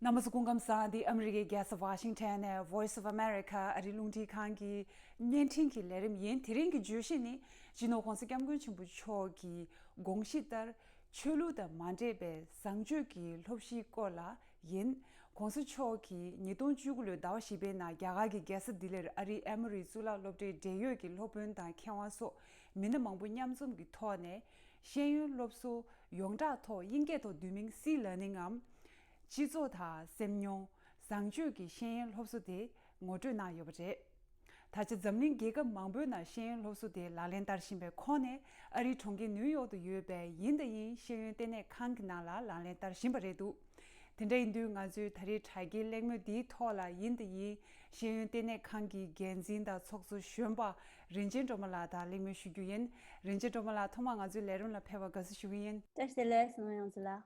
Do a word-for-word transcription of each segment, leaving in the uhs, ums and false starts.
རྣམ་པ་ཚོ་སྐུ་ཁམས་བཟང་། འདི་ཨ་མི་རི་ཀའི་རྒྱལ་ས་ཝ་ཤིང་ཊོན་ནས་Voice of America ཨ་རིའི་རླུང་འཕྲིན་ཁང་གི་བརྙན་འཕྲིན་གྱི་ལས་རིམ་ཡིན། དེ་རིང་གི་བརྗོད་གཞི་ནི་སྤྱི་ནོར་༧གོང་ས་༧སྐྱབས་མགོན་ཆེན་པོ་མཆོག་གི་དགོངས་གཞི་ལྟར་ཆོས་ལུགས་དང་མ་འདྲེས་པའི་བཟང་སྤྱོད་ཀྱི་སློབ་གཞིའི་སྐོར་ལ་ཡིན། ༸གོང་ས་མཆོག་གིས་ཉིས་སྟོང་བཅུ་དགུ་ལོའི་ཟླ་བ་བཞི་པའི་ནང་རྒྱ་གར་གྱི་རྒྱལ་ས་ལྡི་ལིར་ཨ་རིའི་ཨེ་མོ་རི་གཙུག་ལག་སློབ་གྲྭའི་འབྲེལ་ཡོད་ཀྱི་སློབ་དཔོན་དང་མཁས་དབང་སོགས་མི་སྣ་མང་པོ་མཉམ་འཛོམས་ཀྱི་ཐོག་ནས་ཤེས་ཡོན་སློབ་གསོ་ཡོངས་གྲགས་ཐོག་དབྱིན་སྐད་ཐོག་བསྡུས་མིང་Sea Learning ངམ། སྤྱི་ཚོགས་དང་སེམས་མྱོང་། བཟང་སྤྱོད་ཀྱི་ཤེས་ཡོན་སློབ་གསོ་དེ་ངོ་སྤྲོད་གནང་ཡོད་པ་རེད། ད་ཆ་འཛམ་གླིང་རྒྱལ་ཁབ་མང་པོའི་ནང་ཤེས་ཡོན་སློབ་གསོ་དེ་ལག་ལེན་བསྟར་བཞིན་པའི་ཁོངས་ནས་ཨ་རིའི་གྲོང་ཁྱེར་ནིའུ་ཡོག་ཏུ་ཡོད་པའི་ཡིན་དང་ཡིན་ཤེས་ཡོན་ལྟེ་གནས་ཁང་གི་ནང་ལ་ལག་ལེན་བསྟར་བཞིན་པ་རེད་འདུག་དེ་འདྲ་ཡིན་དུས་ང་ཚོས་ད་རེས་དྲ་རྒྱའི་གླེང་མོལ་འདིའི་ཐོག་ལ་ཡིན་དང་ཡིན་ཤེས་ཡོན་ལྟེ་གནས་ཁང་གི་འགན་འཛིན་དང་ཚོགས་གཙོ་གཞོན་པ་རིན་ཆེན་སྒྲོལ་མ་ལགས་དང་གླེང་མོལ་ཞུ་རྒྱུ་ཡིན། རིན་ཆེན་སྒྲོལ་མ་ལགས་ཐོག་མར་ང་ཚོའི་ལས་རིམ་ལ་ཕེབས་པར་དགའ་བསུ་ཞུ་གི་ཡིན། བཀྲ་ཤིས་བདེ་ལེགས་སོང་ཡང་ཚུ་ལ།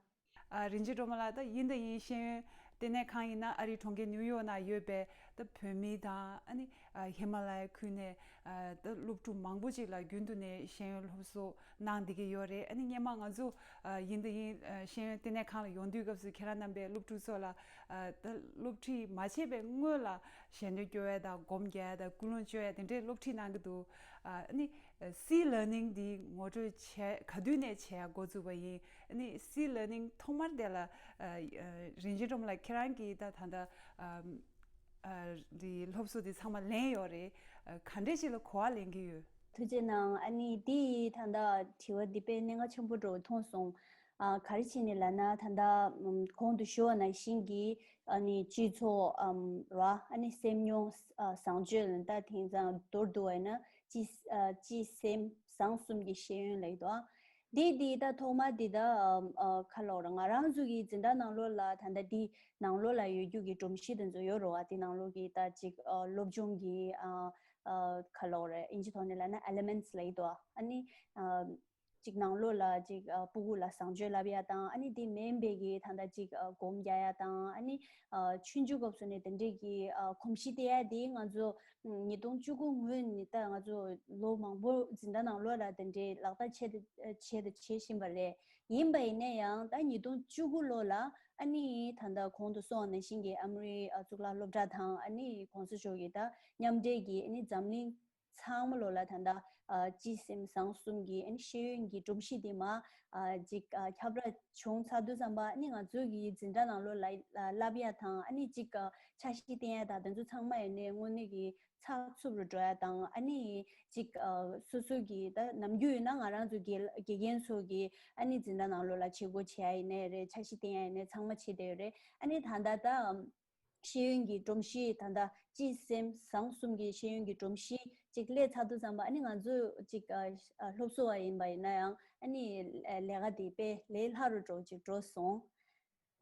ཨ། རིན་ཆེན་སྒྲོལ་མ་ལགས། ད་ཡིན་དང་ཡིན་ཤེས་ཡོན་ལྟེ་གནས་ཁང་ཡིན་ན་ཨ་རིའི་གྲོང་ཁྱེར་ནིའུ་ཡོག་ནང་ཡོད་པའི་ད་བོད་མི་དང་ཨ་ནི་ཨ་ཧི་མ་ལ་ཡའི་ཁུལ་ནས་ཨ་ད་སློབ་ཕྲུག་མང་པོ་ཅིག་ལ་རྒྱུན་དུ་ནས་ཤེས་ཡོན་སློབ་གསོ་གནང་བསྡད་ཀྱི་ཡོད་རེད། ཨ་ནི་སྔོན་མ་ང་ཚོ་ཨ་ཡིན་དང་ཡིན་ཨ་ཤེས་ཡོན་ལྟེ་གནས་ཁང་ལ་ཡོང་དུས་སྐབས་སུ་ཁྱེད་རང་རྣམ་པས་སློབ་ཕྲུག་ཚོ་ལ་ཨ་ད་སློབ་ཁྲིད་མ་བྱས་པའི་སྔོན་ལ་ཞལ་འདོན་སྐྱོར་ཡ་དང་སྒོམ་རྒྱག་ཡ་དང་ཀུན་སློང་བཅོ་ཡ་དེ་འདྲའི་སློབ་ཁྲིད་གནང་གི་འདུག་ཨ་ནི་Sea Learning འདི་ངོ་སྤྲོད་བྱས་ག་དུས་ནས་བྱས་འགོ་བཙུགས་པ་ཡིན། ཨ་ནི་Sea Learning ཐོག་མར་དེ་ལ་ཨ་ཨ་རིན་ཆེན་སྒྲོལ་མ་ལགས་ཁྱེད་རང་གིས་ད་ད་ལྟ་ཨ་ཨ་འདི་སློབ་གསོ་འདི་ཚང་མ་ལེན་ཡོད་རེད། ཨ་ག་འདྲས་ཞིག་ལ་གོ་བ་ལེན་གྱི་ཡོད། ཐུགས་རྗེ་གནང་། ཨ་ནི་འདི་ད་ལྟ་དྲི་བ་འདི་དཔེ་གནད་འགག་ཆེན་པོ་འདྲ་བོ་མཐོང་སོང་། ཨ་ག་རེ་བྱས་ནས་ལབ་ན་ད་ལྟ་ཨམ་གོང་དུ་ཞུ་བ་ནང་བཞིན་གྱི་ཨ་ནི་སྤྱི་ཚོགས་ཨམ་ར་ཨ་ནི་སེམས་མྱོང་ཨ་བཟང་སྤྱོད་ལ་ད་དེང་སང་མདོར་བསྡུ་བ་ཡིན་ན་སྤྱི་ཨ་སྤྱི་སེམས་བཟང་གསུམ་གྱི་ཤེས་ཡོན་ལབ་ཀྱི་འདུག་ཨ། འདི་འདི་ད་ཐོག་མ་འདི་ད་ཨམ་ཨ་ག་ལབ་དགོས་རེད། ང་རང་ཚོ་གི་འཛིན་གྲྭ་ནང་ལོགས་ལ་ད་ལྟ་འདི་ནང་ལོགས་ལ་ཡོད་རྒྱུ་གི་སྒྲོམ་གཞི་དེ་ཚོ་ཡོད་རེད་བ། འདི་ནང་ལོགས་ཀྱི་ད་ཅིག་ཨ་སློབ་སྦྱོང་གི་ཨ་ཨ་ག་ལབ་དགོས་རེད། ཨིན་ཇི་ཐོག་ནས་ལབ་ན་Elements ལབ་ཀྱི་འདུག་ཨ། ཨ་ནི་ཨ་ཅིག་ནང་ལོགས་ལ་ཅིག་ཨ་སྤུ་གུ་ལ་བཟང་སྤྱོད་བསླབ་ཡ་དང་། ཨ་ནི་དེ་མིན་པའི་གི་ད་ལྟ་ཅིག་ཨ་སྒོམ་རྒྱག་ཡ་དང་། ཨ་ནི་ཨ་ཆུང་ཆུང་སྐབས་སུ་ནས་དེ་འདྲས་ཀྱི་ཨ་གོམས་གཤིས་དེ་ཡ་དེ་ང་ཚོ་ཉིས་སྟོང་བཅུ་དགུ་སྔོན་ནས་ད་ང་ཚོ་ལོ་མང་པོ་འཛིན་གྲྭ་ནང་ལོགས་ལ་དེ་འདྲས་ལག་བསྟར་བྱས་ཏེ་བྱས་ཏེ་བྱེད་བཞིན་པ་རེད། ཡིན་པ་ཡིན་ན་ཡང་ད་ཉིས་སྟོང་བཅུ་དགུ་ལོ་ལ་ཨ་ནི་ད་ལྟ་གོང་དུ་སོང་བ་ནང་བཞིན་གྱི་ཨ་མི་རི་ཨ་གཙུག་ལག་སློབ་གྲྭ་དང་ཨ་ནི་གོང་ས་མཆོག་གི་ད་མཉམ་འབྲེལ་གྱི་ཨ་ནི་འཛམ་གླིང་ཚང་མ་ལོ་ལ་ད་ལྟ་ཨ་སྤྱི་སེམས་བཟང་གསུམ་གྱི་ཨ་ནི་ཤེས་ཡོན་གྱི་སྒྲོམ་གཞི་དེ་མ་ཨ་ཅིག་ཨ་ཁྱབ་བསྒྲགས་བྱུང་ཚར་དུས་ཙམ་པ་ཨ་ནི་ང་ཚོའི་གི་འཛིན་གྲྭ་ནང་ལོ་ལ་ཨ་བསླབ་ཡ་དང་ཨ་ནི་ཅིག་ཨ་འཆར་གཞི་བཏིང་ཡ་དང་དེ་ཚོ་ཚང་མ་ཡིན་ནའི་དངོས་གནས་ཀྱི་ཚགས་ཚུད་རུ་འགྲོ་ཡ་དང་། ཨ་ནི་ཅིག་ཨ་སོ་སོ་གི་ད་ནམ་རྒྱུན་ཡིན་ན་ང་རང་ཚོ་དགེ་དགེ་རྒན་ཚོ་གི་ཨ་ནི་འཛིན་གྲྭ་ནང་ལོ་ལ་བྱེད་སྒོ་བྱེད་ཡ་ཡིན་ནའི་རེད། འཆར་གཞི་བཏིང་ཡ་ཡིན་ནའི་ཚང་མ་བྱེད་བསྡད་ཡོད་རེད། ཨ་ནི་ད་ལྟ་ད་ཤེས་ཡོན་གྱི་སྒྲོམ་གཞི་ད་ལྟ་སྤྱི་སེམས་བཟང་གསུམ་གྱི་ཤེས་ཡོན་གྱི་སྒྲོམ་གཞི་ཅིག་སླེབས་ཚར་དུས་ཙམ་པ་ཨ་ནི་ང་ཚོ་ཅིག་ཨ་ཨ་སློབ་གསོ་བ་ཡིན་པ་ཡིན་ན་ཡང་ཨ་ནི་ལས་ཀ་དེ་དཔེ་ལས་སླ་རུ་འགྲོ་ཅིག་འགྲོ་སོང་།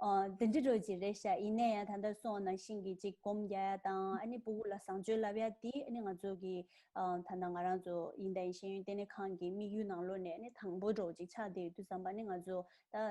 ཨ་འདི་འདྲ་འགྲོ་ཅིག་རེད་ཤག་ཡིན་ན་ཡང་ད་ལྟ་སོང་ནང་བཞིན་གྱི་ཅིག་སྒོམ་རྒྱག་ཡ་དང་ཨ་ནི་སྤུ་གུ་ལ་བཟང་སྤྱོད་བསླབ་ཡ་དེ་ཨ་ནི་ང་ཚོ་གི་ཨ་ད་ལྟ་ང་རང་ཚོ་ཡིན་ད་ཡིན་ཤེས་ཡོན་ལྟེ་གནས་ཁང་གི་དམིགས་ཡུལ་ནང་ལོགས་ནས་ཨ་ནི་དང་པོ་འགྲོ་ཅིག་ཆགས་བསྡད་ཡོད་དུས་ཙམ་པ་ཨ་ནི་ང་ཚོ་ད་ཨ་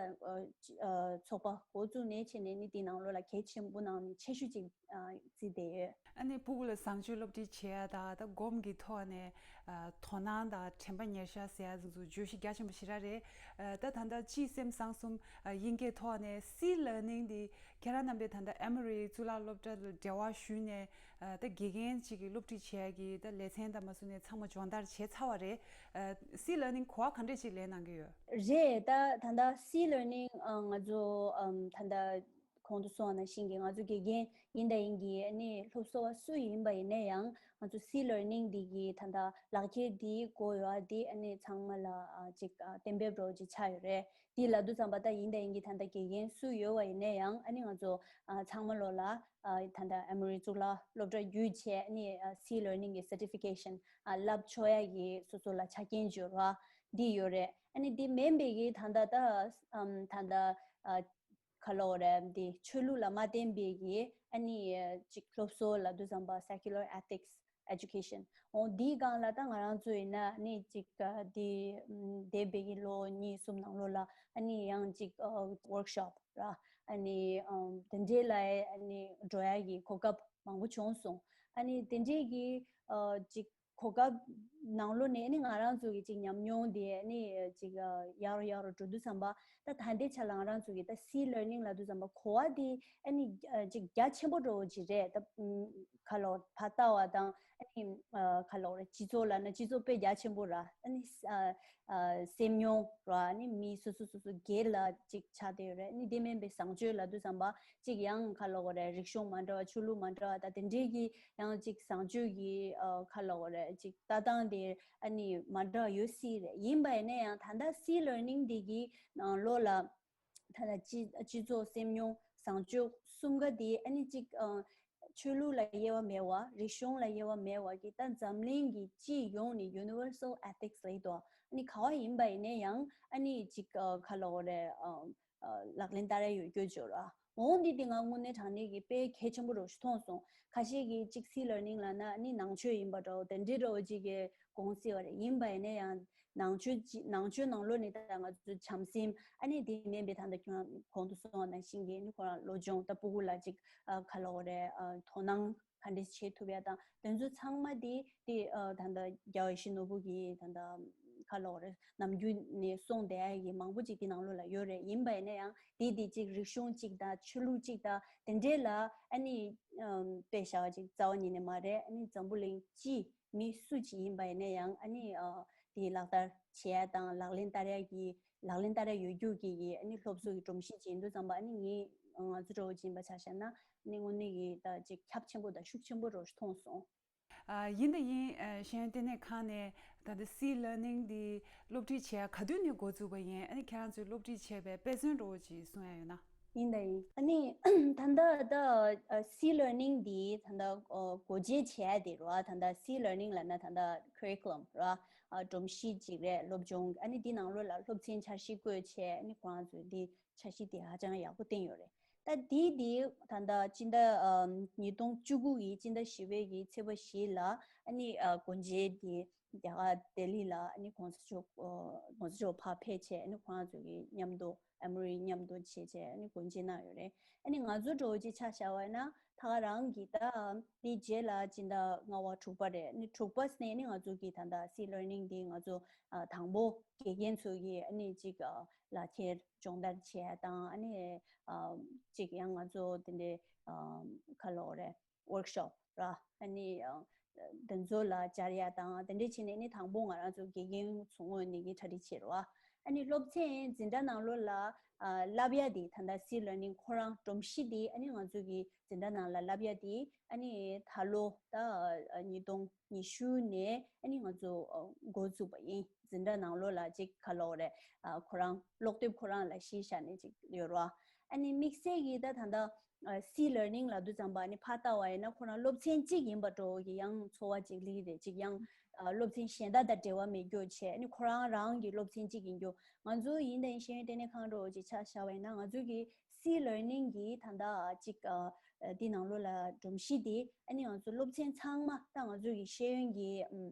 ཨ་ཚོགས་པ་འགོ་བཙུགས་ནས་བྱས་ནས་ནི་དེ་ནང་ལོགས་ལ་གལ་ཆེན་པོ་ནང་ནས་ཆེ་ཤོས་ཅིག་ཨ་བརྩིས་བསྡད་ཡོད། ཨ་ནི་སྤུ་གུ་ལ་བཟང་སྤྱོད་སློབ་ཁྲིད་བྱེད་ཡ་དང་ད་སྒོམ་གྱི་ཐོག་ནས་ཨ་དོ་སྣང་དང་དྲན་པ་ཉེར་བཞག་ཟེར་ཡ་ཚོ་བརྗོད་གཞི་རྒྱ་ཆེན་པོ་ཞེ་དྲག་རེད། ཨ་ད་ད་ལྟ་སྤྱི་སེམས་བཟང་གསུམ་ཨ་དབྱིན་སྐད་ཐོག་ནས་Sea Learning འདི་ཁྱེད་རང་རྣམ་པས་ད་ལྟ་ཨེ་མོ་རི་གཙུག་ལག་སློབ་གྲྭ་ལ་འབྲེལ་བ་ཞུས་ནས་ཨ་ད་དགེ་རྒན་ཅིག་གི་སློབ་ཁྲིད་བྱེད་ཡ་གི་ད་ལེ་ཚན་དང་མ་སུ་ནས་ཚང་མ་སྦྱོང་བརྡར་བྱས་ཚར་བ་རེད། ཨ་Sea Learning གོ་བ་ག་འདྲས་ཅིག་ལེན་གནང་གི་ཡོད། རེད། ད་ད་ལྟ་Sea Learning ཨ་ང་ཚོ་ཨམ་ད་ལྟ་གོང་དུ་སོང་བ་ནང་བཞིན་གྱི་ང་ཚོ་དགེ་རྒན་ཡིན་དང་ཡིན་གྱི་ཨ་ནི་སློབ་གསོ་བ་སུ་ཡིན་པ་ཡིན་ན་ཡང་ང་ཚོ་Sea Learning འདི་གི་ད་ལྟ་ལག་འཁྱེར་འདི་དགོས་ཡོད་འདི་ཨ་ནི་ཚང་མ་ལ་ཨ་ཅིག་ཨ་གཏན་འབེབས་རོགས་ཅིག་ཆགས་ཡོད་རེད། འདི་ལབ་དུས་ཙམ་པ་ད་ཡིན་དང་ཡིན་གྱི་ད་ལྟ་དགེ་རྒན་སུ་ཡོད་པ་ཡིན་ན་ཡང་ཨ་ནི་ང་ཚོ་ཨ་ཚང་མ་ལོ་ལ་ཨ་ད་ལྟ་ཨེ་མོ་རི་གཙུག་ལག་སློབ་གྲྭ་བརྒྱུད་བྱས་ཨ་ནི་ཨ་Sea Learning གི་Certification ཨ་བསླབ་ཆོག་ཡ་གི་སོ་སོ་ལ་ཆ་རྐྱེན་འབྱོར་བ་འདི་ཡོད་རེད། ཨ་ནི་འདི་མིན་པའི་གི་ད་ལྟ་ད་ཨམ་ད་ལྟ་ཨ་ག་ལབ་དགོས་རེད། འདི་ཆོས་ལུགས་ལ་མ་བརྟེན་པའི་གི་ཨ་ནི་ཅིག་སློབ་གསོ་ལབ་དུས་ཙམ་པ་Secular Ethics Education འོ་འདིའི་སྒང་ལ་ད་ང་རང་ཚོ་ཡིན་ན་ཨ་ནི་ཅིག་འདི་འདས་པའི་གི་ལོ་གཉིས་གསུམ་ནང་ལོགས་ལ་ཨ་ནི་ཡང་ཅིག་ཨ་workshop ར་ཨ་ནི་ཨམ་དེ་འདྲའི་ལ་ཨ་ནི་འགྲོ་ཡ་གི་གོ་སྐབས་མང་པོ་བྱུང་སོང་། ཨ་ནི་དེ་འདྲའི་གི་ཨ་ཅིག་གོ་སྐབས་ནང་ལོགས་ནས་ཨ་ནི་ང་རང་ཚོ་གི་ཅིག་ཉམས་མྱོང་དེ་ཨ་ནི་ཅིག་ཡག་རུ་ཡག་རུ་འགྲོ་དུས་ཙམ་པ། ད་ད་ལྟའི་ཆ་ལ་ང་རང་ཚོ་གི་ད་སི་ལར་ནིང་ལབ་དུས་ཙམ་པ་གོ་བ་དེ་ཨ་ནི་ཅིག་རྒྱ་ཆེན་པོ་འདྲ་བོ་ཅིག་རེད། ད་ཁ་ལོ་ཕར་ལྟ་བ་དང་ཨ་ནི་ཁ་ལོ་རེད། སྤྱི་ཚོགས་ལབ་ན་སྤྱི་ཚོགས་དཔེ་རྒྱ་ཆེན་པོ་ར། ཨ་ནི་སེམས་མྱོང་ར། ཨ་ནི་མི་སོ་སོ་སོ་སོ་སྒེར་ལ་ཅིག་ཆགས་བསྡད་ཡོད་རེད། ཨ་ནི་དེ་མིན་པའི་བཟང་སྤྱོད་ལབ་དུས་ཙམ་པ་ཅིག་ཡང་ཁ་ལོ་གོ་རེད། རིག་གཞུང་མ་འདྲ་བ། ཆོས་ལུགས་མ་འདྲ་བ། ད་དེ་འདྲའི་གི་ཡང་ཅིག་བཟང་སྤྱོད་ཀྱི་ཁ་ལོ་གོ་རེད། ཅིག་ལྟ་སྟངས་དེ་ཨ་ནི་མ་འདྲ་བ་ཡོད་སྲིད་རེད། ཡིན་པ་ཡིན་ན་ཡང་ད་ལྟ་སི་ལར་ནིང་དེ་གི་ནང་ལོགས་ལ་ད་ལྟ་སྤྱི་སྤྱི་ཚོགས་སེམས་མྱོང་བཟང་སྤྱོད་གསུམ་ཀ་དེ་ཨ་ནི་ཅིག་ཆོས་ལུགས་ལ་དབྱེ་བ་མེད་པ། རིག་གཞུང་ལ་དབྱེ་བ་མེད་པ་གི་ད་འཛམ་གླིང་གི་སྤྱི་ཡོངས་ནས་universal ethics ལབ་ཡོད་དོ། ཨ་ནི་ག་བ་ཡིན་པ་ཡིན་ན་ཡང་ཨ་ནི་ཅིག་ཁ་ལོ་གོ་རེད། ལག་ལེན་བསྟར་ཡ་ཡོད་རྒྱུ་འབྱོར་བ། འོང་འདི་དེ་ང་དངོས་གནས་དྲང་གནས་ཀྱི་དཔེ་གལ་ཆེན་པོ་རུ་ཞིག་མཐོང་སོང་། ཁ་ཤས་ཀྱིས་ཅིག་སི་ལར་ནིང་ལབ་ན་ཨ་ནི་ནང་ཆོས་ཡིན་པ་འདྲ་བོ། དེ་འདྲའི་འདྲ་བོ་ཅིག་གི་དགོངས་སྲིད་པ་རེད། ཡིན་པ་ཡིན་ན་ཡང་ནང་ཆོས་ཅི་ནང་ཆོས་ནང་ལོགས་ནས་ད་ང་ཚོ་བྱམས་སེམས། ཨ་ནི་དེ་མིན་པའི་ད་ལྟ་ཁྱོད་རང་གོང་དུ་གསུངས་པ་ནང་བཞིན་གྱི་ཨ་ནི་ཁོ་རང་སློབ་སྦྱོང་། ད་ཕྲུ་གུ་ལ་ཅིག་ཁ་ལོ་གོ་རེད། དོ་སྣང་ག་འདྲས་བྱེད་ཐུབ་ཡ་དང་དེ་ཚོ་ཚང་མ་དེ་དེ་ད་ལྟ་རྒྱལ་བ་ཡིད་བཞིན་ནོར་བུ་གིས་ད་ལྟ་ཁ་ལོ་གོ་རེད། ནམ་རྒྱུན་ནས་གསུངས་བསྡད་ཡ་གི་མང་པོ་ཅིག་གི་ནང་ལོགས་ལ་ཡོད་རེད། ཡིན་པ་ཡིན་ན་ཡང་དེ་དེ་ཅིག་རིག་གཞུང་གཅིག་དང་ཆོས་ལུགས་གཅིག་དང་དེ་འདྲས་ལ་ཨ་ནི་དཔེ་བཞག་པ་ཅིག་རྩ་བ་ཉིད་ནས་མ་རེད། ཨ་ནི་འཛམ་བུ་གླིང་སྤྱི་མི་སུ་ཅིག་ཡིན་པ་ཡིན་ན་ཡང་ཨ་ནི་དེ་ལག་བསྟར་བྱེད་ཡ་དང་ལག་ལེན་བསྟར་ཡ་གི་ལག་ལེན་བསྟར་ཡ་ཡོད་རྒྱུ་གི་ཨ་ནི་སློབ་གསོ་གི་སྒྲོམ་གཞི་ཅིག་ཡིན་དུས་ཙམ་པ། ཨ་ནི་ངས་ང་ཚོ་འདྲ་བོ་ཅིག་ཡིན་པ་ཆ་བཞག་ན་ཨ་ནི་དངོས་གནས་ཀྱི་ད་ཅིག་ཁྱབ་ཆེན་པོ་དང་ཤུགས་ཆེན་པོ་རུ་མཐོང་སོང་། ཨ། ཡིན་ད་ཡིན། ཨ། ཤེས་ཡོན་ལྟེ་གནས་ཁང་ནས་ད་ལྟ་སི་ལར་ནིང་འདི་སློབ་ཁྲིད་བྱེད་ཡ་ག་དུས་ནས་འགོ་བཙུགས་པ་ཡིན། ཨ་ནི་ཁྱེད་རང་ཚོས་སློབ་ཁྲིད་བྱས་པའི་དཔེ་མཚོན་འདྲ་བོ་ཅིག་གསུང་ཡ་ཡོད་ན། ཡིན་ད་ཡིན། ཨ་ནི་ད་ལྟ་ད་སི་ལར་ནིང་འདི་ད་ལྟ་སྒོ་འབྱེད་བྱས་ཡ་དེ་རེད་བ། ད་ལྟ་སི་ལར་ནིང་ལབ་ན་ད་ལྟ་ཁུ་རི་ཀུ་ལམ་རེད་བ། ཨ། སྒྲོམ་གཞི་ཅིག་རེད། སློབ་སྦྱོང་། ཨ་ནི་འདི་ནང་ལོགས་ལ་སློབ་ཚན་འཆར་གཞི་བཀོད་བྱས། ཨ་ནི་ཁོ་རང་ཚོས་འདི་འཆར་གཞི་དེ་ཧ་ཅང་ཡག་པོ་བཏིང་ཡོད་རེད། ད་དེ་དེ་ད་ལྟ་སྤྱི་ཟླ་ཨམ་ཉིས་སྟོང་བཅུ་དགུ་ཡི་སྤྱི་ཟླ་བཞི་པའི་གི་ཚེས་པ་བཞི་ལ་ཨ་ནི་ཨ་སྒོ་འབྱེད་དེ་རྒྱ་གར་ལྡི་ལི་ལ་ཨ་ནི་གོང་ས་མཆོག་ཨ་གོང་ས་མཆོག་ཕར་ཕེབས་བྱས། ཨ་ནི་ཁོ་རང་ཚོ་གི་མཉམ་དུ་ཨ་མོ་རི་མཉམ་དུ་བྱས་བྱས་ཨ་ནི་སྒོ་འབྱེད་གནང་ཡོད་རེད། ཨ་ནི་ང་ཚོ་འདྲ་བོ་ཅིག་ཆ་བཞག་པ་ཡིན་ན་ད་ག་རང་གི་ད་དེ་རྗེས་ལ་སྤྱི་ཟླ་ལྔ་པ་དྲུག་པ་རེད། ཨ་ནི་དྲུག་པ་ནས་ཨ་ནི་ང་ཚོ་གི་ད་ལྟ་སི་ལར་ནིང་དེ་ང་ཚོ་ཨ་དང་པོ་དགེ་རྒན་ཚོ་གི་ཨ་ནི་ཅིག་ཨ་ལག་འཁྱེར་སྦྱོང་བརྡར་བྱས་དང་། ཨ་ནི་ཨ་གཅིག་ཡང་ང་ཚོ་དེ་འདྲའི་ཨ་ཁ་ལོ་རེད། ཝོརྐ་ཤོབ་ར། ཨ་ནི་ཨ་དེ་ཚོ་ལ་སྦྱར་ཡ་དང་དེ་འདྲ་བྱས་ནས་ནི་དང་པོ་ང་རང་ཚོ་དགེ་རྒན་ཚོ་ངོས་ནས་ཀྱི་གྲ་སྒྲིག་བྱས་རེད་བ། ཨ་ནི་སློབ་ཚན་འཛིན་གྲྭ་ནང་ལོགས་ལ་ཨ་བསླབ་ཡ་དེ་ད་ལྟ་སི་ལར་ནིང་ཁོ་རང་སྒྲོམ་གཞི་དེ་ཨ་ནི་ང་ཚོ་གི་འཛིན་གྲྭ་ནང་ལ་བསླབ་ཡ་དེ་ཨ་ནི་ད་ལོ་ད་ཨ་ཉིས་སྟོང་ཉི་ཤུ་ནས་ཨ་ནི་ང་ཚོ་ཨ་འགོ་བཙུགས་པ་ཡིན། འཛིན་གྲྭ་ནང་ལོགས་ལ་ཅིག་ཁ་ལོ་རེད། ཨ་ཁོ་རང་ཀློག་དེབ་ཁོ་རང་ལ་གཞི་བཞག་ནས་ཅིག་ཡོད་རེད་བ། ཨ་ནི་དམིགས་བསལ་གྱིས་ད་ད་ལྟ་ཨ་སི་ལར་ནིང་ལབ་དུས་ཙམ་པ་ཨ་ནི་ཕར་ལྟ་བ་ཡིན་ན་ཁོ་རང་སློབ་ཚན་གཅིག་ཡིན་པ་འདྲ་བོ་གི་ཡང་ཚོར་བ་ཅིག་སླེབས་ཀྱི་རེད། ཅིག་ཡང་ཨ་སློབ་ཚན་གཞན་དག་དང་འབྲེལ་བ་མེད་རྒྱུ་བྱས། ཨ་ནི་ཁོ་རང་རང་གི་སློབ་ཚན་གཅིག་ཡིན་རྒྱུ། ང་ཚོ་ཡིན་ད་ཡིན་ཤེས་ཡོན་ལྟེ་གནས་ཁང་འདྲ་བོ་ཅིག་ཆ་བཞག་པ་ཡིན་ན་ང་ཚོ་གི་སི་ལར་ནིང་གི་ད་ལྟ་ཅིག་ཨ་འདི་ནང་ལོགས་ལ་སྒྲོམ་གཞི་དེ་ཨ་ནི་ང་ཚོ་སློབ་ཚན་ཚང་མ་ད་ང་ཚོ་གི་ཤེས་ཡོན་གྱི་ཨམ་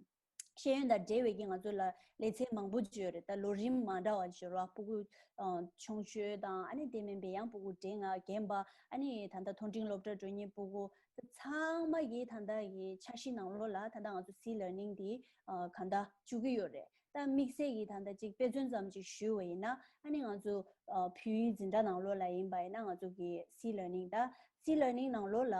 ཤེས་ཡོན་དང་འབྲེལ་བའི་གི་ང་ཚོ་ལ་ལེ་ཚན་མང་པོ་ཅིག་ཡོད་རེད། ད་ལོ་རིམ་མ་འདྲ་བ་ཅིག་ཡོད་རེད་བ། ཕྲུ་གུ་ཨ་ཆུང་ཤོས་དང་ཨ་ནི་དེ་མིན་པའི་ཡང་ཕྲུ་གུ་འབྲིང་ང་རྒན་པ། ཨ་ནི་ད་ལྟ་མཐོ་འབྲིང་སློབ་གྲྭ་འགྲོ་མཁན་ཕྲུ་གུ་ཚང་མ་གི་ད་ལྟ་གི་འཆར་གཞི་ནང་ལོགས་ལ་ད་ལྟ་ང་ཚོ་སི་ལར་ནིང་འདི་ཨ་གང་ལྟར་བཅུག་གི་ཡོད་རེད། ད་དམིགས་བསལ་གྱིས་ད་ལྟ་ཅིག་དཔེ་མཚོན་ཙམ་ཅིག་ཞུས་པ་ཡིན་ན་ཨ་ནི་ང་ཚོ་ཨ་བོད་ཡིག་འཛིན་གྲྭ་ནང་ལོགས་ལ་ཡིན་པ་ཡིན་ན་ང་ཚོ་གི་སི་ལར་ནིང་ད་སི་ལར་ནིང་ནང་ལོགས་ལ་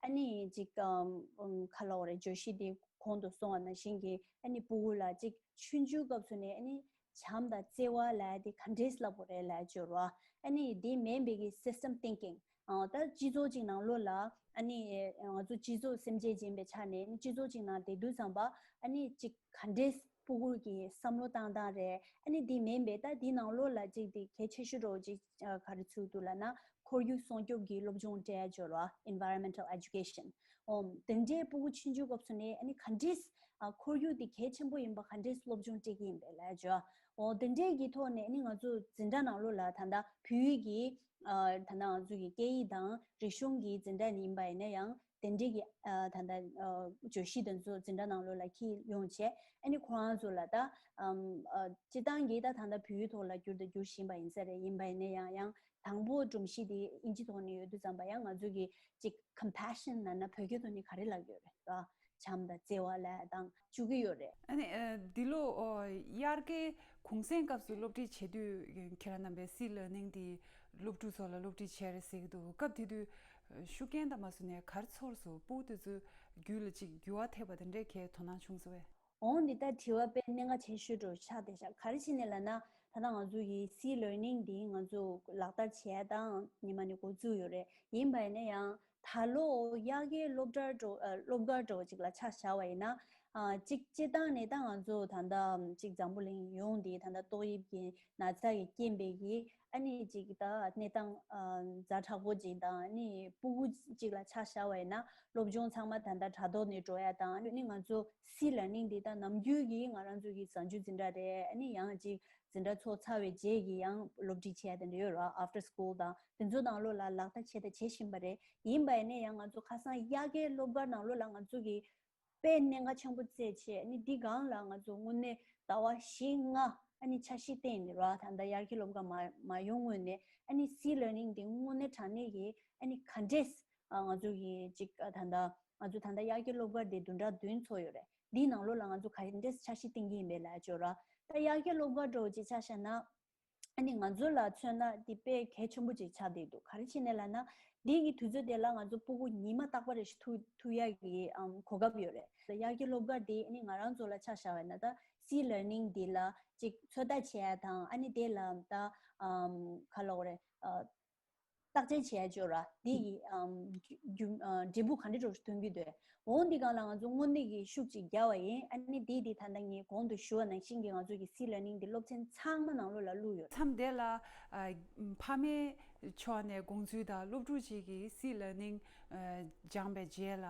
ཨ་ནི་ཅིག་ཨམ་ཨམ་ག་ལབ་དགོས་རེད། བརྗོད་གཞི་དེ་གོང་དུ་གསུངས་པ་ནང་བཞིན་གྱི་ཨ་ནི་ཕྲུ་གུ་ལ་ཅིག་ཆུང་ཆུང་སྐབས་སུ་ནས་ཨ་ནི་བྱམས་དང་བརྩེ་བ་ལབ་ཡ་དེ་ག་འདྲས་ལབ་དགོས་རེད་ལབ་ཡ་ཅིག་ཡོད་རེད་བ། ཨ་ནི་དེ་མིན་པའི་གི་system thinking ཨ་ད་སྤྱི་ཚོགས་ཅིག་ནང་ལོགས་ལ་ཨ་ནི་ང་ཚོ་སྤྱི་ཚོགས་སེམས་ཅན་ཅིག་ཡིན་པའི་ཆ་ནས་ཨ་ནི་སྤྱི་ཚོགས་ཅིག་ནང་བསྡད་དུས་ཙམ་པ་ཨ་ནི་ཅིག་ག་འདྲས་ཕྲུ་གུ་གི་བསམ་བློ་བཏང་སྟངས་རེད། ཨ་ནི་དེ་མིན་པའི་ད་དེ་ནང་ལོགས་ལ་ཅིག་དེ་གལ་ཆེ་ཤོས་འདྲ་བོ་ཅིག་ཨ་ག་རེ་ཚུད་འདུག་ལབ་ན་ཁོར་ཡུག་སྲུང་སྐྱོབ་ཀྱི་སློབ་སྦྱོང་སྤྲད་ཡ་ཅིག་ཡོད་རེད་བ། Environmental education ཨོ་དེ་འདྲའི་ཕྲུ་གུ་ཆུང་ཆུང་སྐབས་སུ་ནས་ཨ་ནི་ག་འདྲས་ཨ་ཁོར་ཡུག་དེ་གལ་ཆེན་པོ་ཡིན་པ་ག་འདྲས་སློབ་སྦྱོང་སྤྲད་ཀྱི་ཡིན་པས་ལབ་ཡ་ཅིག་ཡོད། ཨོ་དེ་འདྲས་ཀྱི་ཐོག་ནས་ཨ་ནི་ང་ཚོ་འཛིན་གྲྭ་ནང་ལོགས་ལ་ད་ལྟ་བོད་ཡིག་གི་ཨ་ད་ལྟ་ང་ཚོ་གི་སྐད་ཡིག་དང་རིག་གཞུང་གི་འཛིན་གྲྭ་ཡིན་པ་ཡིན་ན་ཡང་དེ་འདྲའི་གི་ཨ་ད་ལྟ་ཨ་བརྗོད་གཞི་དེ་ཚོ་འཛིན་གྲྭ་ནང་ལོགས་ལ་འཁྱེར་ཡོང་བྱས། ཨ་ནི་ཁོ་རང་ཚོ་ལ་ད་ཨམ་ཨ་སྤྱིར་བཏང་གི་ད་ད་ལྟ་བོད་ཡིག་ཐོག་ལ་བསྒྱུར་དང་བསྒྱུར་བཞིན་པ་ཡིན་ས་རེད། ཡིན་པ་ཡིན་ན་ཡང་ཡང་དང་པོ་སྒྲོམ་གཞི་དེ་ཨིན་ཇི་ཐོག་ནས་ཡོད་དུས་ཙམ་པ་ཡང་ང་ཚོ་གི་ཅིག་compassion ལབ་ན་བོད་སྐད་ཐོག་ནས་ག་རེ་ལབ་ཡོད་རེད་ད། བྱམས་དང་བརྩེ་བ་ལ་དང་བཅུག་གི་ཡོད་རེད། ཨ་ནི་ཨ་འདི་ལོ་ཨོ་དབྱར་ཁའི་གུང་སེང་སྐབས་སུ་སློབ་ཁྲིད་བྱེད་དུས་ཁྱེད་རང་རྣམ་པས་སི་ལར་ནིང་འདི་སློབ་ཕྲུག་ཚོ་ལ་སློབ་ཁྲིད་བྱས་རེད་ཟེར་གྱི་འདུག་སྐབས་དེ་དུས་ཨ་ཤུགས་རྐྱེན་དང་མ་སུ་ནས་ག་རེ་ཚོར་སོང་། སྤུ་གུ་དེ་ཚོའི་རྒྱུད་ལ་ཅིག་འགྱུར་བ་ཐེབས་པ་དེ་འདྲས་ཁྱེད་དོ་སྣང་བྱུང་སོང་བས། འོང་འདི་ལྟར་དྲི་བ་དཔེ་གནད་འགག་ཆེ་ཤོས་འདྲ་བོ་ཆགས་བསྡད་ཤག་ག་རེ་བྱས་ནས་ལབ་ན། ད་ལྟ་ང་ཚོ་ཡི་སི་ལར་ནིང་འདི་ང་ཚོ་ལག་བསྟར་བྱས་དང་ཉི་མ་ནས་འགོ་བཙུགས་ཡོད་རེད། ཡིན་པ་ཡིན་ན་ཡང་ད་ལོ་དབྱར་ཁའི་སློབ་གྲྭ་འགྲོ་ཨ་སློབ་གར་འགྲོ་ཅིག་ལ་ཆ་བཞག་པ་ཡིན་ན། ཨ་གཅིག་སྤྱིར་བཏང་ནས་ད་ང་ཚོ་ད་ལྟ་གཅིག་འཛམ་བུ་གླིང་ཡོངས་འདི་ད་ལྟ་ཏོག་དབྱིབས་ཀྱི་ན་ཚ་གི་རྐྱེན་པས་ཀྱི་ཨ་ནི་ཅིག་ད་གནས་སྟངས་ཨ་ཛ་དྲག་པོ་ཅིག་དང་ཨ་ནི་སྤུ་གུ་ཅིག་ལ་ཆ་བཞག་པ་ཡིན་ན་སློབ་སྦྱོང་ཚང་མ་ད་ལྟ་དྲ་ཐོག་ནས་འགྲོ་ཡ་དང་ཨ་ནི་ང་ཚོ་སི་ལར་ནིང་འདི་ད་ནམ་རྒྱུན་གྱི་ང་རང་ཚོ་གི་གཟའ་མཇུག་འཛིན་གྲྭ་རེད། ཨ་ནི་ཡང་ཅིག་འཛིན་གྲྭ་ཚོགས་ཚར་བའི་རྗེས་ཀྱི་ཡང་སློབ་ཁྲིད་བྱས་དེ་འདྲ་ཡོད་ར། after school་དང་དེ་ཚོ་ནང་ལོགས་ལ་ལག་བསྟར་བྱས་དང་བྱེད་བཞིན་པ་རེད། ཡིན་པ་ཡིན་ན་ཡང་ང་ཚོ་ཁ་སང་དབྱར་ཁའི་སློབ་གར་ནང་ལོགས་ལ་ང་ཚོ་གི་དཔེ་གནད་འགག་ཆེན་པོ་བརྩད་བྱས་ཨ་ནི་འདི་སྒང་ལ་ང་ཚོ་དངོས་གནས་ཟླ་བ་བཞི་ལྔ་ཨ་ནི་འཆར་གཞི་བཏིང་ནས་ར། ད་ལྟ་དབྱར་ཁའི་སློབ་གར་མ་མ་ཡོང་སྔོན་ནས་ཨ་ནི་སི་ལར་ནིང་འདི་དངོས་གནས་དྲང་གནས་ཀྱི་ཨ་ནི་ག་འདྲས་ང་ཚོ་གི་ཅིག་ད་ལྟ་ང་ཚོ་ད་ལྟ་དབྱར་ཁའི་སློབ་གར་འདི་བདུན་ཕྲག་བདུན་ཚོགས་ཡོད་རེད། འདིའི་ནང་ལོགས་ལ་ང་ཚོ་ག་འདྲས་འཆར་གཞི་བཏིང་གི་ཡིན་པས་ལབ་ཅོ་ར། ད་དབྱར་ཁའི་སློབ་གར་འདྲ་བོ་ཅིག་ཆ་བཞག་ན། ཨ་ནི་ང་ཚོ་ལ་མཚོན་ན་འདི་དཔེ་གལ་ཆེན་པོ་ཅིག་ཆགས་བསྡད་འདུག་ག་རེ་བྱས་ནས་ལབ་ན། འདི་གི་དུས་ཚོད་དེ་ལ་ང་ཚོ་སྤུ་གུ་ཉི་མ་རྟག་པ་རེ་ཞིག་ཐུག་ཐུག་ཡག་གི་ཨམ་གོ་སྐབས་ཡོད་རེད། དབྱར་ཁའི་སློབ་གར་འདི་ཨ་ནི་ང་རང་ཚོ་ལ་ཆ་བཞག་པ་ཡིན་ན་ད་སི་ལར་ནིང་འདི་ལ་ཅིག་ཚོད་ལྟ་བྱེད་ཡ་དང་ཨ་ནི་དེ་ལ་ད་ཨམ་ག་ལབ་དགོས་རེད། ཨ་བརྟག་དཔྱད་བྱས་ཅོ་ར། འདི་ཡི་ཨམ་རྒྱུ་ཨ་འབྲས་བུ་ག་འདྲ་འགྲོ་ཐོན་གྱི་འདུག་འོང་འདི་སྒང་ལ་ང་ཚོ་དངོས་གནས་ཀྱི་ཤུགས་ཅིག་རྒྱག་པ་ཡིན། ཨ་ནི་འདི་འདི་ད་ལྟ་ངས་གོང་དུ་ཞུ་བ་ནང་བཞིན་གྱི་ང་ཚོ་གི་སི་ལར་ནིང་འདི་སློབ་ཚན་ཚང་མ་ནང་ལོགས་ལ་བླུགས་ཡོད། མཚམས་དེ་ལ་ཨ་ཕ་མའི་ཕྱོགས་ནས་དགོངས་ཚུལ་དང་སློབ་ཕྲུག་ཅིག་གིས་སི་ལར་ནིང་ཨ་སྦྱངས་པའི་རྗེས་ལ་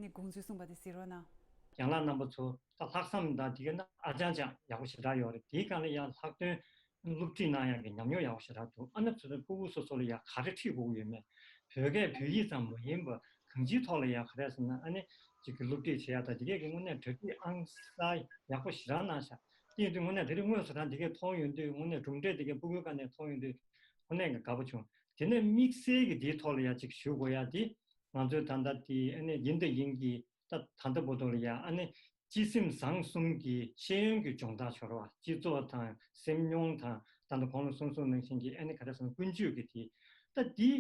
ནི་དགོངས་ཚུལ་གསུངས་པ་དེ་གཟིགས་རོགས་གནང་། རྒན་ལགས་རྣམ་པ་ཚོ་ད་ལྷག་བསམ་དང་དེ་ག་ནི་ཨ་ཅང་ཅང་ཡག་པོ་ཞེ་དྲག་ཡོད་རེད། དེའི་སྒང་ལ་ཡང་ལྷག་དོན་སློབ་ཁྲིད་གནང་ཡག་གི་ཉམས་མྱོང་ཡག་པོ་ཞེ་དྲག་འདུག་ཨ་ནི་ཚོ་ཚོ་སྤུ་གུ་སོ་སོ་ལ་ཡང་ག་རེ་ཁྲིད་དགོས་ཀྱི་ཡོད་མེད། བོད་སྐད་བོད་ཡིག་ཙམ་མ་ཡིན་པར་གང་ཅིའི་ཐོག་ལ་ཡང་ག་རེ་ཟེར་ན་ཨ་ནི་ཅིག་གི་སློབ་ཁྲིད་བྱེད་ཡག་དང་དེ་གས་ཀྱི་དངོས་གནས་གྲ་སྒྲིག་ཨང་གསར་ཡག་པོ་ཞེ་དྲག་གནང་ཤག་དེ་ཡིན་དུས་དངོས་གནས་དེ་རིང་དངོས་སུ་རང་དེ་གས་མཐོང་ཡོང་དུས་དངོས་གནས་གྲུབ་འབྲས་དེ་གས་སྤུ་གུའི་སྒང་ནས་མཐོང་ཡོང་དུས་དངོས་གནས་ཀྱི་དགའ་པོ་བྱུང་། དེ་ནས་དམིགས་བསལ་གྱི་དེའི་ཐོག་ལ་ཡང་ཅིག་ཞུ་དགོས་ཡག་དེ་ང་ཚོའི་ད་ལྟ་དེ་ཨ་ནི་ཡིན་དང་ཡིན་གྱི་ད་ད་ལྟ་བར་དུ་ལ་ཡང་ཨ་ནི་སྤྱི་སེམས་བཟང་གསུམ་གྱི་ཤེས་ཡོན་གྱི་སྦྱོང་བརྡར་ཤོར་བ། སྤྱི་ཚོགས་དང་སེམས་མྱོང་དང་ད་ལྟ་གོང་ལ་གསུངས་སོང་ནང་བཞིན་གྱི་ཨ་ནི་ག་རེ་ཟེར་ན་ཀུན་སྤྱོད་ཀྱི་དེ་ད་དེ་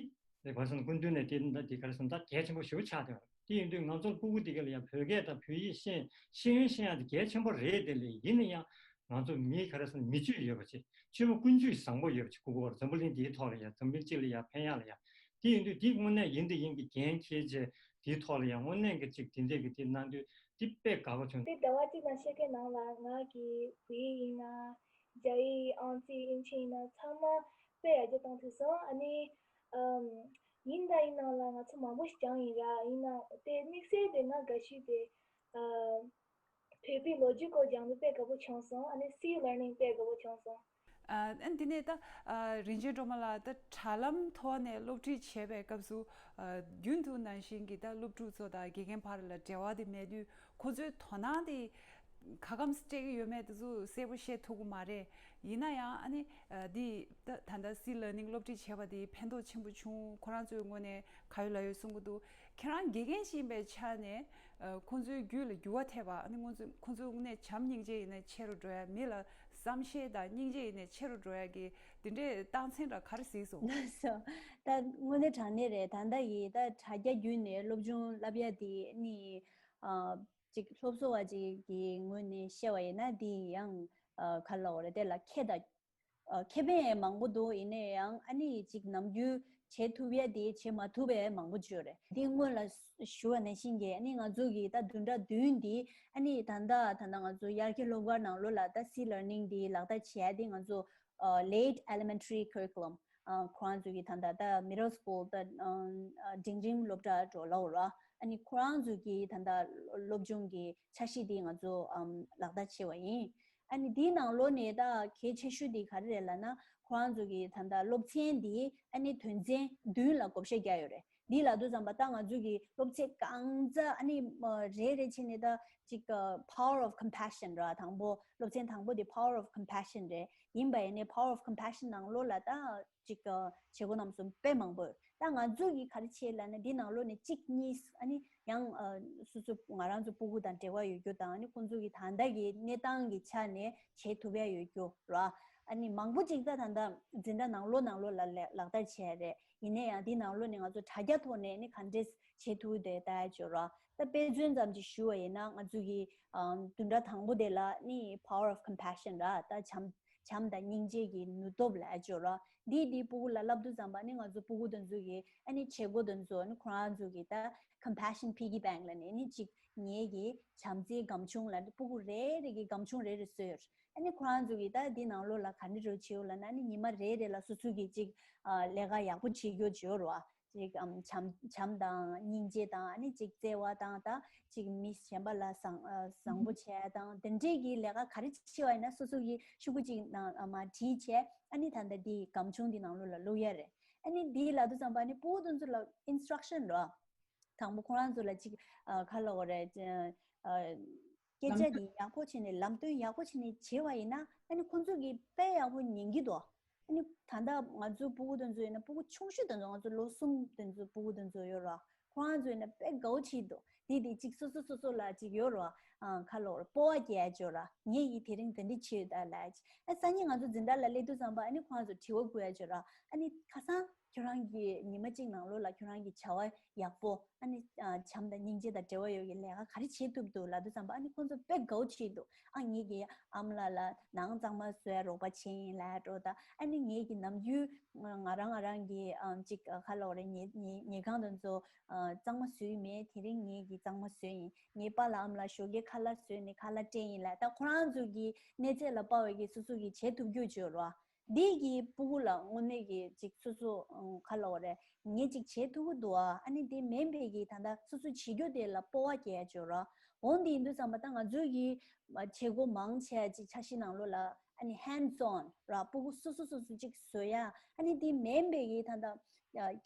རེད་ག་རེ་ཟེར་ན་སྐུ་མདུན་ནས་དེ་ད་དེ་ག་རེ་ཟེར་ན་ད་གལ་ཆེན་པོ་ཞེ་པོ་ཆགས་བསྡད་པ་རེད། དེ་ཡིན་དུས་ང་ཚོ་སྤུ་གུ་དེ་ག་ལ་ཡང་བོད་སྐད་དང་བོད་ཡིག་ཤེས་ཤེས་ཡོན་ཤེས་ཡག་དེ་གལ་ཆེན་པོ་རེད། དེ་ལས་ཡིན་ན་ཡང་ང་ཚོ་མི་ག་རེ་ཟེར་ན་མི་སྤྱོད་ཡོད་པ་ཅིག་སྤྱོད་པ་ཀུན་སྤྱོད་བཟང་པོ་ཡོད་པ་ཅིག་དགོས་ཀྱི་ཡོད་རེད། འཛམ་བུ་གླིང་འདིའི་ཐོག་ལ་ཡང་འཛམ་བུ་གླིང་སྤྱི་ལ་ཡང་ཕན་ཡག་ལ་ཡང་དེ་ཡིན་དུས་དེ་དངོས་གནས་ཡིན་དང་ཡིན་གྱི་འགན་འཁྱེར་བྱས་དེའི་ཐོག་ལ་ཡང་དངོས་གནས་ཀྱི་ཅིག་དེ་འདྲས་ཀྱི་དེ་གནང་དུས་དེ་དཔེ་དགའ་པོ་བྱུང་། དེ་ཟླ་བ་གཅིག་དང་ཕྱེད་ཀའི་ནང་ལ་ང་གི་བོད་ཡིག་ཡིན་ན་རྒྱ་ཡིག་ཨང་རྩིས་དབྱིན་ཇི་ཡིན་ན་ཚང་མ་དཔེ་ཡར་རྒྱས་གཏོང་ཐུབ་སོང་། ཨ་ནི་ཨམ་ཡིན་དང་ཡིན་ནང་ལ་ང་ཚོ་མང་པོ་ཞིག་སྦྱངས་ཡིན་ར། ཡིན་ན་དེ་དམིགས་བསལ་དེ་ང་དགའ་ཤོས་དེ་ཨ་བོད་པའི་ལོ་རྒྱུས་སྐོར་སྦྱངས་དུས་དཔེ་དགའ་པོ་བྱུང་སོང་། ཨ་ནི་སི་ལར་ནིང་དཔེ་དགའ་པོ་བྱུང་སོང་། ཨ་ཨ་འདི་ནས་ད་ཨ་རིན་ཆེན་སྒྲོལ་མ་ལགས་ད་དྲ་ལམ་ཐོག་ནས་སློབ་ཁྲིད་བྱེད་པའི་སྐབས་སུ་ཨ་རྒྱུན་དུ་ནང་བཞིན་གྱི་ད་སློབ་ཕྲུག་ཚོ་དང་དགེ་རྒན་བར་ལ་འབྲེལ་བ་དེ་མེད་དུས་ཁོ་ཚོའི་དོ་སྣང་དེ་ག་གམ་སྤྲད་ཀྱི་ཡོད་མེད་དེ་ཚོ་གསལ་པོ་ཤེས་ཐུབ་ཀྱི་མ་རེད། ཡིན་ན་ཡང་ཨ་ནི་ཨ་འདི་ད་ད་ལྟ་སི་ལར་ནིང་སློབ་ཁྲིད་བྱས་པ་དེ་ཕན་ཐོགས་ཆེན་པོ་བྱུང་། ཁོ་རང་ཚོའི་ངོས་ནས་ག་ཡོད་ལ་ཡོད་གསུང་གི་འདུག་ཁྱེད་རང་དགེ་རྒན་ཞིག་ཡིན་པའི་ཆ་ནས། ཨ་ཁོང་ཚོའི་རྒྱུད་ལ་འགྱུར་བ་ཐེབས་པ། ཨ་ནི་ཁོང་ཚོ་ཁོང་ཚོ་དངོས་གནས་བྱམས་སྙིང་རྗེ་ཡིན་ན་ཆེ་རུ་འགྲོ་ཡ། མི་ལ་བསམ་ཤེས་དང་སྙིང་རྗེ་ཡིན་ན་ཆེ་རུ་འགྲོ་ཡ་གི་འདི་འདྲའི་རྟགས་མཚན་ར་ག་རེ་གཟིགས་སོང་། ལགས་སོ། ད་དངོས་གནས་དྲང་གནས་རེད། ད་ལྟ་ཡི་ད་དྲ་རྒྱ་བརྒྱུད་ནས་སློབ་སྦྱོང་བསླབ་ཡ་དེ་ནི་ཨ་ཅིག་སློབ་གསོ་བ་ཅིག་གི་ངོས་ནས་བཤད་པ་ཡིན་ན་འདི་ཡང་ཨ་ག་ལ་འོ་རེད། དེ་ལ་ཁེ་ད། ཨ་ཁེ་ཕན་མང་པོ་འདུག་ཡིན་ན་ཡང་ཨ་ནི་ཅིག་ནམ་རྒྱུན་བྱེད་ཐུབ་ཡ་དེ་བྱེད་མ་ཐུབ་པའི་མང་པོ་ཅིག་ཡོད་རེད། འདི་སྔོན་ལ་ཞུ་བ་ནང་བཞིན་གྱི་ཨ་ནི་ང་ཚོ་གི་ད་བདུན་ཕྲག་བདུན་འདི་ཨ་ནི་ད་ལྟ་ད་ལྟ་ང་ཚོ་དབྱར་ཁའི་སློབ་གར་ནང་ལོགས་ལ་ད་སི་ལར་ནིང་འདི་ལག་བསྟར་བྱས་ཏེ་ང་ཚོ་ཨ་late elementary curriculum ཨ་ཁོ་རང་ཚོ་གི་ད་ལྟ་ད་middle school ད་ཨ་འབྲིང་རིམ་སློབ་གྲྭ་འགྲོ་ལ་འོ་ར། ཨ་ནི་ཁོ་རང་ཚོ་གི་ད་ལྟ་སློབ་སྦྱོང་གི་འཆར་གཞི་འདི་ང་ཚོ་ཨམ་ལག་བསྟར་བྱས་པ་ཡིན། ཨ་ནི་འདིའི་ནང་ལོགས་ནས་ད་གལ་ཆེ་ཤོས་འདི་ག་རེ་རེད་ལབ་ན། ཁོ་རང་ཚོ་གི་ད་ལྟ་སློབ་ཚན་འདི་ཨ་ནི་དོན་ཚན་བདུན་ལ་བགོ་བཤའ་བརྒྱབ་ཡོད་རེད། འདི་ལབ་དུས་ཙམ་པ་ད་ང་ཚོ་གི་སློབ་ཚན་གང་ཙམ་ཨ་ནི་མ་རེ་རེ་བྱས་ནས་ད་ཅིག་power of compassion ར། དང་པོ་སློབ་ཚན་དང་པོ་འདི་power of compassion རེད། ཡིན་པ་ཡིན་ནའི་power of compassion ནང་ལོགས་ལ་ད་ཅིག་བྱེད་སྒོ་རྣམས་སུ་དཔེ་མང་པོ་ཡོད། ད་ང་ཚོ་གིས་ག་རེ་བྱེད་ལབ་ན། འདི་ནང་ལོགས་ནས་གཅིག་གཉིས། ཨ་ནི་ཡང་ཨ་སོ་སོ་ང་རང་ཚོ་སྤུ་གུ་དང་འབྲེལ་བ་ཡོད་རྒྱུ་དང་། ཨ་ནི་ཁོང་ཚོ་གི་ད་ལྟ་གི་གནས་སྟངས་ཀྱི་ཆ་ནས་བྱེད་ཐུབ་ཡ་ཡོད་རྒྱུ་ར། ཨ་ནི་མང་པོ་ཅིག་ད་ད་ལྟ་འཛིན་གྲྭ་ནང་ལོགས་ནང་ལོགས་ལ་ལ་ལག་བསྟར་བྱས་རེད། ཡིན་ན་ཡང་འདི་ནང་ལོགས་ནས་ང་ཚོ་དྲ་རྒྱ་ཐོག་ནས་ནི་ག་འདྲས་བྱེད་ཐུབ་དེ་ལྟ་ཡ་ཅིག་ཡོད་ར། ད་དཔེ་མཚོན་ཙམ་ཅིག་ཞུ་བ་ཡིན་ན། ང་ཚོ་གི་ཨ་བདུན་ཕྲག་དང་པོ་དེ་ལ་ནི་Power of Compassion ར། ད་བྱམས་བྱམས་དང་སྙིང་རྗེ་གི་ནུས་སྟོབས་ལབ་ཡ་ཅིག་ཡོད་ར། འདི་འདི་སྤུ་གུ་ལ་བསླབ་དུས་ཙམ་པ་ནི་ང་ཚོ་སྤུ་གུ་དེ་ཚོ་གི་ཨ་ནི་བྱེད་སྒོ་དེ་ཚོ་ནི་ཁོ་རང་ཚོ་གི་ད་Compassion Piggy Bank ལབ་ནས་ནི་གཅིག་ངེད་ཀྱི་བྱམས་བརྩེའི་སྒམ་ཆུང་ལབ་ནས་སྤུ་གུ་རེ་རེ་གི་སྒམ་ཆུང་རེ་རེ་བཟོས་ཡོད་ར། ཨ་ནི་ཁོ་རང་ཚོ་གིས་ད་འདི་ནང་ལོགས་ལ་ག་འདྲ་རེ་བྱེད་ཡོད་ལབ་ན། ཨ་ནི་ཉི་མ་རེ་རེ་ལ་སོ་སོ་གིས་ཅིག་ཨ་ལས་ཀ་ཡག་པོ་བྱེད་རྒྱུ་བྱེད་ཡོད་ར། ཅིག་ཨམ་བྱམས་བྱམས་དང་སྙིང་རྗེ་དང་། ཨ་ནི་ཅིག་བརྩེ་བ་དང་། ད་ཅིག་མི་གཞན་པ་ལ་བཟང་ཨ་བཟང་པོ་བྱས་དང་། དེ་འདྲས་ཀྱི་ལས་ཀ་ག་རེ་བྱེད་པ་ཡིན་ན་སོ་སོ་གིས་ཤོག་གུ་ཅིག་ནང་ཨ་མ་བྲིས་བྱས། ཨ་ནི་ད་ལྟ་འདི་སྒམ་ཆུང་འདི་ནང་ལོགས་ལ་བླུག་ཡ་རེད། ཨ་ནི་འདི་ལབ་དུས་ཙམ་པ་ནི་སྤུ་གུ་དེ་ཚོ་ལ་ཨིན་སི་ཊྲག་ཤན་ར། དང་པོ་ཁོ་རང་ཚོ་ལ་ཅིག་ཨ་ག་ལབ་དགོས་རེད། ཨ་སྐད་ཆ་འདི་ཡག་པོ་བྱས་ནས་ལམ་སྟོན་ཡག་པོ་བྱས་ནས་བྱས་པ་ཡིན་ན། ཨ་ནི་ཁོ་ཚོ་གིས་དཔེ་ཡག་པོ་ཉན་གྱི་འདུག་ཨ་ནི་ད་ལྟ་ང་ཚོའི་སྤུ་གུ་དེ་ཚོ་ཡིན་ན། སྤུ་གུ་ཆུང་ཤོས་དེ་ཚོ། ང་ཚོ་ལོ་གསུམ་དེ་ཚོ་སྤུ་གུ་དེ་ཚོ་ཡོད་ར། ཁོ་རང་ཚོ་ཡིན་ན་དཔེ་དགའ་བོ་བྱེད་འདུག་དེ་དེ་གཅིག་སོ་སོ་སོ་སོ་ལ་གཅིག་ཡོད་ར། ཨ་ག་ལབ་དགོས་རེད། སྤོབས་པ་སྐྱེ་ཡ་ཅིག་ཡོད་ར། ངས་ཡིན་དེ་རིང་དེ་འདྲ་བྱས་ཡོད་ད་ལབ་ཡ་ཅིག་ཨ་སང་ཉིན་ང་ཚོ་འཛིན་གྲྭ་ལ་སླེབས་དུས་ཙམ་པ་ཨ་ནི་ཁོ་རང་ཚོ་དྲི་བ་བཀོད་ཡ་ཅིག་ཡོད་ར། ཨ་ནི་ཁ་སང་ཁྱོད་རང་གིས་ཉི་མ་གཅིག་ནང་ལོགས་ལ་ཁྱོད་རང་གི་བྱ་བ་ཡག་པོ། ཨ་ནི་ཨ་བྱམས་དང་སྙིང་རྗེ་དང་འབྲེལ་བ་ཡོད་ཀྱི་ལས་ཀ་ག་རེ་བྱེད་ཐུབ་འདུག་ལབ་དུས་ཙམ་པ། ཨ་ནི་ཁོ་ཚོ་དཔེ་དགའ་བོ་བྱེད་འདུག་ཨ་ངེད་ཀྱི་ཨ་མ་ལགས་ལ་ནང་གཙང་མ་བཟོ་ཡ་རོགས་པ་བྱས་ཡིན་ལབ་འགྲོ། ད་ཨ་ནི་ངེད་ཀྱི་ནམ་རྒྱུན་ང་རང་ང་རང་གི་ཨམ་ཅིག་ག་ལབ་དགོས་རེད། ཉལ་ཉལ་ཉལ་ཁང་དེ་ཚོ་ཨ་གཙང་མ་བཟོས་མེད། དེ་རིང་ངེད་ཀྱིས་གཙང་མ་བཟོས་ཡིན། ངའི་པཱ་ལགས་ཨ་མ་ལགས་ཞོགས་ཀས་ཁ་ལག་བཟོས་ནས་ཁ་ལག་སྤྲད་ཡིན་ལབ། ད་ཁོ་རང་ཚོ་གི་གནས་ཚད་ལ་དཔག་པའི་གི་སོ་སོ་གིས་བྱེད་ཐུབ་རྒྱུ་ཅིག་ཡོད་ར། འདི་གི་སྤུ་གུ་ལ་དངོས་གནས་ཀྱི་ཅིག་སོ་སོ་ཨང་ག་ལབ་དགོས་རེད། ངས་ཅིག་བྱེད་ཐུབ་ཀྱི་འདུག་ཨ། ཨ་ནི་དེ་མིན་པའི་གི་ད་ལྟ་སོ་སོ་བྱེད་རྒྱུ་དེ་ལ་སྤོབས་པ་སྐྱེ་ཡ་ཅིག་ཡོད་ར། འོ་འདི་ཡིན་དུས་ཙམ་པ་ད་ང་ཚོའི་གི་བྱེད་སྒོ་མང་ཆེ་ཅིག་འཆར་གཞི་ནང་ལོགས་ལ་ཨ་ནི་hands on ར། སྤུ་གུ་སོ་སོ་སོ་སོ་ཅིག་བཟོ་ཡ། ཨ་ནི་དེ་མིན་པའི་གི་ད་ལྟ་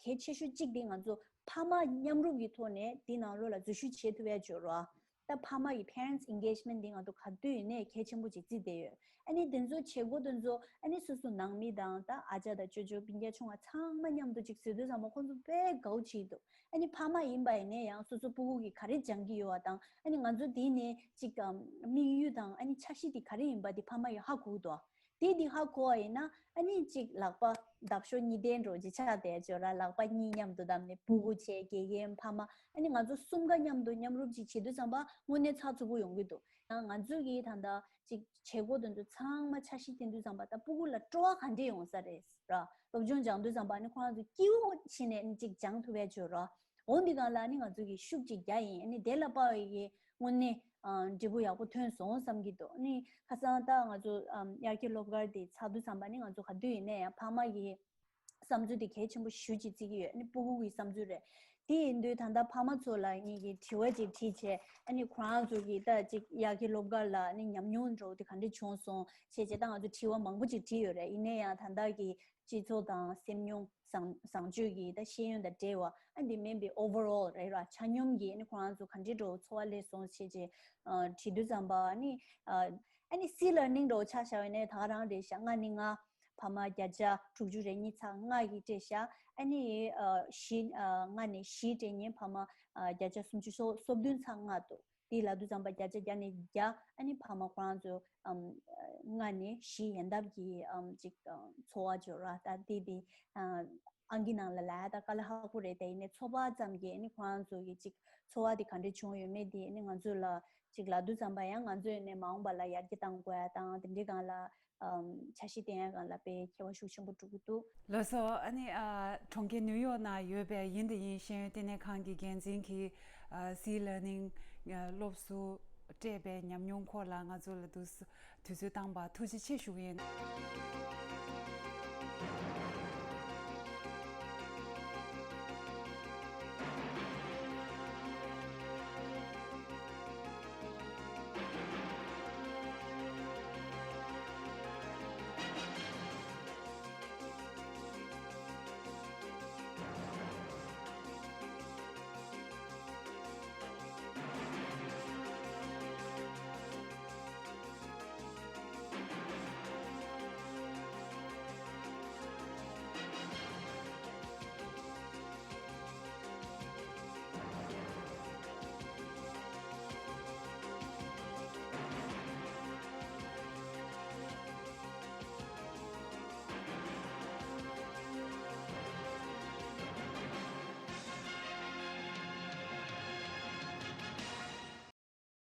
གལ་ཆེ་ཤོས་གཅིག་དེ་ང་ཚོ་ཕ་མ་མཉམ་རུབ་ཀྱི་ཐོག་ནས་དེ་ནང་ལོགས་ལ་འཛུལ་ཞུགས་བྱེད་ཐུབ་ཡ་ཅིག་ཡོད་ར། ད་ཕ་མ་ཡི་parents engagement འདི་ང་ཚོ་ག་དུས་ཡིན་ནའི་གལ་ཆེན་པོ་ཅིག་བརྩིས་བསྡད་ཡོད། ཨ་ནི་དེ་ཚོ་བྱེད་སྒོ་དེ་ཚོ་ཨ་ནི་སོ་སོ་ནང་མི་དང་ད་ཨ་ཅག་དང་ཅོ་ཅོ་སྤུན་ཀྱག་ཆུང་བ་ཚང་མ་མཉམ་དུ་ཅིག་བཟོས་དུས་ཙམ་པ་ཁོང་ཚོ་དཔེ་དགའ་བོ་བྱེད་འདུག་ཨ་ནི་ཕ་མ་ཡིན་པ་ཡིན་ནའི་ཡང་སོ་སོ་སྤུ་གུ་གིས་ག་རེ་སྦྱང་གི་ཡོད་པ་དང་། ཨ་ནི་ང་ཚོ་འདི་ནས་ཅིག་ཨམ་དམིགས་ཡུལ་དང་ཨ་ནི་འཆར་གཞི་དེ་ག་རེ་ཡིན་པ་དེ་ཕ་མ་ཡིས་ཧ་གོ་གི་འདུག་དེ་འདི་ཧ་གོ་བ་ཡིན་ན་ཨ་ནི་ཅིག་ལག་པ་འདབ་གཤོག་གཉིས་ལྡན་འདྲ་བོ་ཅིག་ཆགས་བསྡད་ཅོག་ར། ལག་པ་གཉིས་མཉམ་དུ་བསྡམས་ནས་སྤུ་གུ་བྱས། དགེ་རྒན་ཕ་མ། ཨ་ནི་ང་ཚོ་གསུམ་ཀ་མཉམ་དུ་མཉམ་རུབ་ཅིག་བྱེད་དུས་ཙམ་པ་དངོས་གནས་ཚགས་ཚུད་པོ་ཡོང་གི་འདུག་ཡང་ང་ཚོ་གིས་ད་ལྟ་ཅིག་བྱེད་སྒོ་དེ་ཚོ་ཚང་མ་འཆར་གཞི་བཏིང་དུས་ཙམ་པ་ད་སྤུ་གུ་ལ་སྤྲོ་བ་ག་འདྲས་ཡོང་ས་རེད་ར། སློབ་སྦྱོང་སྦྱང་དུས་ཙམ་པ་ཨ་ནི་ཁོ་རང་ཚོ་སྐྱིད་པོ་བྱས་ནས་ཨ་ནི་ཅིག་སྦྱང་ཐུབ་ཡ་ཅིག་ཡོད་ར། འོ་འདི་སྒང་ལ་ནི་ང་ཚོ་གིས་ཤུགས་ཅིག་རྒྱག་ཡིན། ཨ་ནི་དེ་ལ་དཔག་པའི་གི་དངོས་གནས་ཨ་འབྲས་བུ་ཡག་པོ་ཐོན་སོང་བསམ་གྱི་འདུག་ཨ་ནི་ཁ་སང་ད་ང་ཚོ་ཨམ་དབྱར་ཁའི་སློབ་གར་དེ་ཚར་དུས་ཙམ་པ་ནི་ང་ཚོ་ག་དུས་ཡིན་ནའི་ཡང་ཕ་མ་གི་བསམ་ཚུལ་དེ་གལ་ཆེན་པོ་ཞེ་པོ་ཅིག་བརྩི་གི་ཡོད། ཨ་ནི་སྤུ་གུ་གི་བསམ་ཚུལ་རེད། དེ་ཡིན་དུས་ད་ལྟ་ཕ་མ་ཚོ་ལ་ངེད་ཀྱིས་དྲི་བ་ཅིག་དྲིས་བྱས། ཨ་ནི་ཁོ་རང་ཚོ་གིས་ད་ཅིག་དབྱར་ཁའི་སློབ་གར་ལ་ཨ་ནི་ཉམས་མྱོང་འདྲ་བོ་དེ་ག་འདྲ་བྱུང་སོང་བྱས་བྱས། ད་ང་ཚོ་དྲི་བ་མང་པོ་ཅིག་དྲིས་ཡོད་རེད། ཡིན་ནའི་ཡང་ད་ལྟ་གི་སྤྱི་ཚོགས་དང་སེམས་མྱོང་བཟང་བཟང་སྤྱོད་ཀྱི་ད་ཤེས་ཡོན་དང་འབྲེལ་བ། ཨ་འདི་མིན་པའི་overall རེད་ར། ཆ་སྙོམས་ཀྱི་ཨ་ནི་ཁོ་རང་ཚོ་ག་འདྲའི་འདྲ་བོ་ཚོར་བ་སླེབས་སོང་བྱས་བྱས་ཨ་དྲིས་དུས་ཙམ་པ་ཨ་ནི་ཨ་ཨ་ནི་སི་ལར་ནིང་འདྲ་བོ་ཆ་བཞག་པ་ཡིན་ན་ད་ག་རང་རེད་ཤག་ལྔ་ནས་ལྔ། ཕ་མ་བརྒྱ་ཆ་དྲུག་ཅུ་རེ་གཉིས་ཚེག་ལྔ་ཡིས་སྤྲད་ཤག་ཨ་ནི་ཨ་བཞི་ཨ་ལྔ་ནས་བཞི་སྤྲད་མཁན་ཕ་མ་ཨ་བརྒྱ་ཆ་སུམ་ཅུ་སོ་སོ་བདུན་ཚེག་ལྔ་འདུག་དེ་ལབ་དུས་ཙམ་པ་བརྒྱ་ཆ་བརྒྱ་ནས་བརྒྱ་ཨ་ནི་ཕ་མ་ཁོ་རང་ཚོ་ཨམ་ལྔ་ནས་བཞི་ཡན་འདབ་ཀྱི་ཨམ་ཅིག་ཨ་ཚོར་བ་ཅིག་ཡོད་ར། ད་དེ་དེ་ཨ་ཨང་ཀི་ནང་ལ་ལབ་ད་དཀའ་ལས་ཁག་པོ་རེད། དེ་ཡིན་ནའི་ཚོར་བ་ཙམ་གྱིས་ཨ་ནི་ཁོ་རང་ཚོ་གི་ཅིག་ཚོར་བ་དེ་ག་འདྲས་བྱུང་ཡོད་མེད་དེ་ཨ་ནི་ང་ཚོ་ལ་ཅིག་ལབ་དུས་ཙམ་པ་ཡང་ང་ཚོ་ཡིན་ནའི་མ་འོངས་པ་ལ་ཡར་རྒྱས་གཏང་དགོས་ཡ་དང་དེ་འདྲའི་སྒང་ལ་ཨམ་འཆར་གཞི་བཏིང་ཡ་སྒང་ལ་དཔེ་ཁྱད་པར་ཤུགས་ཆེན་པོ་འགྲོ་གི་འདུག་ལགས་སོ། ཨ་ནི་ཨ་གྲོང་ཁྱེར་ནིའུ་ཡོག་ནང་ཡོད་པའི་ཡིན་དང་ཡིན་ཤེས་ཡོན་ལྟེ་གནས་ཁང་གི་འགན་འཛིན་གྱིས་ཨ་སི་ལར་ནིང་ཨ་སློབ་ཟུར་སྤྲད་པའི་ཉམས་མྱོང་སྐོར་ལ་ང་ཚོ་ལ་དུས་དུས་ཚོད་བཏང་བར་ཐུགས་རྗེ་ཆེ་ཞུ་གི་ཡིན།